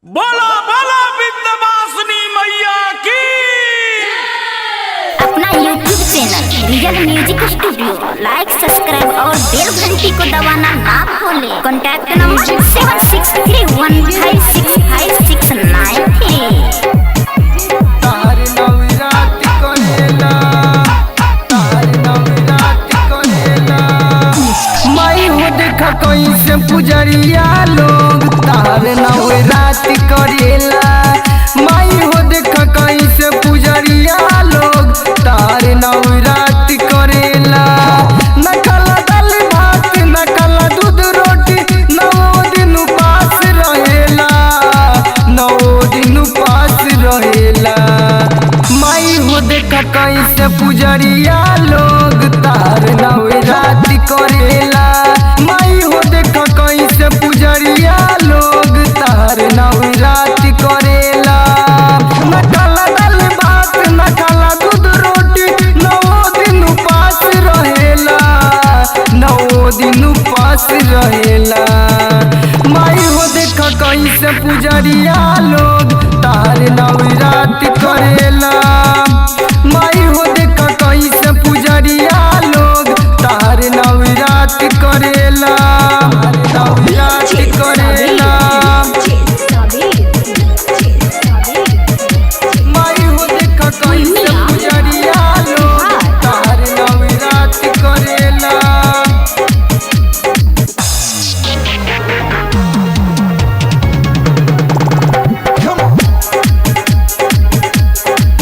बोला बोला विंध्यवासिनी मैया की। अपना YouTube channel real music studio like subscribe और बेल घंटी को दबाना ना भूलें। Contact number 7631565693। तार नवरात करेला, तार नवरात करेला। माई हो देख कैसे पुजरिया लोग तार नवरात करेला। माई हो देख कैसे पुजरिया लोग तार नवरात करेला। न खाला दाल भात न खाला दूध रोटी, नौ दिन उपास रहेला, नौ दिन उपास रहेला। माई हो देख कैसे पुजरिया लोग तार नवरात करेला। माई हो देख कैसे पुजरिया लोग तार नवरात करेला। न खाला दाल भात न खाला दूध रोटी, नौ दिन उपास रहेला, नौ दिन उपास रहेला। माई हो देख कैसे पुजरिया लोग तार नवरात करेला। माई हो देख कैसे पुजरिया लोग तार नवरात करेला, नवरात करेला। माई हो देख कैसे पुजरिया लोग तार नवरात करेला।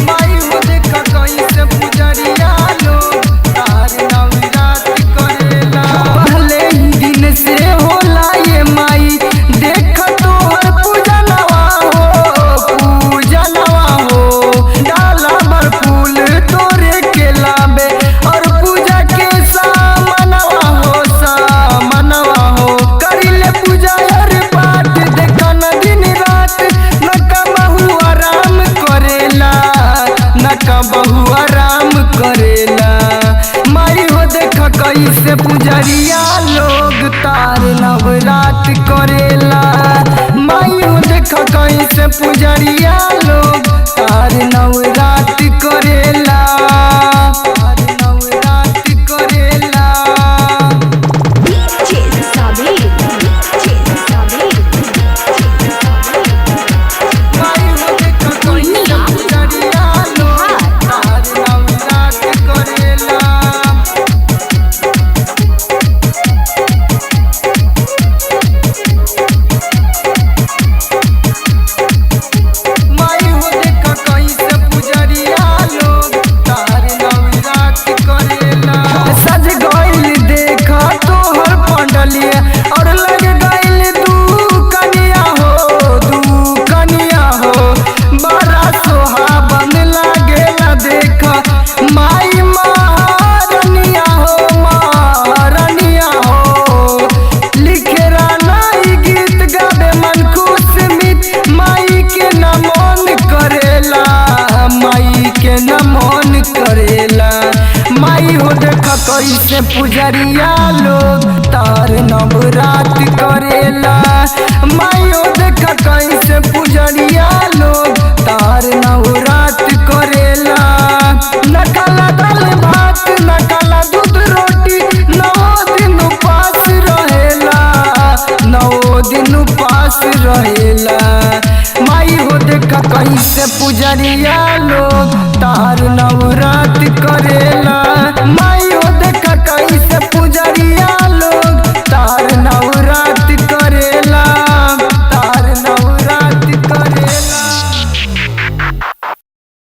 माई हो देख कैसे पुजरिया लोग तार नवरात करेला। पहले ही दिन से होला ये माई देख तोहर पूजनवा हो, पूजनवा हो। डाला भर फूल तोरे के लाबे और पूजा के सामनवा हो, सामनवा हो। करिले पूजा हर पाठ देखा न दिन रात, न कबहू आराम करेला, न कबहू आराम करेला। माई हो देख कैसे पुजरिया लोग तार नवरात करेला। माई हो देख कैसे पुजरिया लोग तार नवरात करेला, तार नवरात करेला। माई हो देख कैसे पुजरिया लोग तार नवरात करेला। माई हो देख कैसे पुजरिया लोग तार नवरात करेला। सज गइल देख तोहर पंडलिया और लग गइल दू कनिया हो, दू कनिया हो। बड़ा सोहावन लागेला देख माई महारनिया हो, महारनिया हो। लिखे राना ई गीत गावे मन खुश मित, माई के नमन करेला, माई के नमन करेला। माई हो देख कैसे पुजरिया लोग तार नवरात करेला। माई हो देख कैसे पुजरिया लोग तार नवरात करेला। न खाला दाल भात न खाला दूध रोटी, नौ दिन उपास रहेला, नौ दिन उपास रहेला। माई हो देख कैसे पुजरिया लोग तार नवरात करेला। माई हो देख कैसे पुजरिया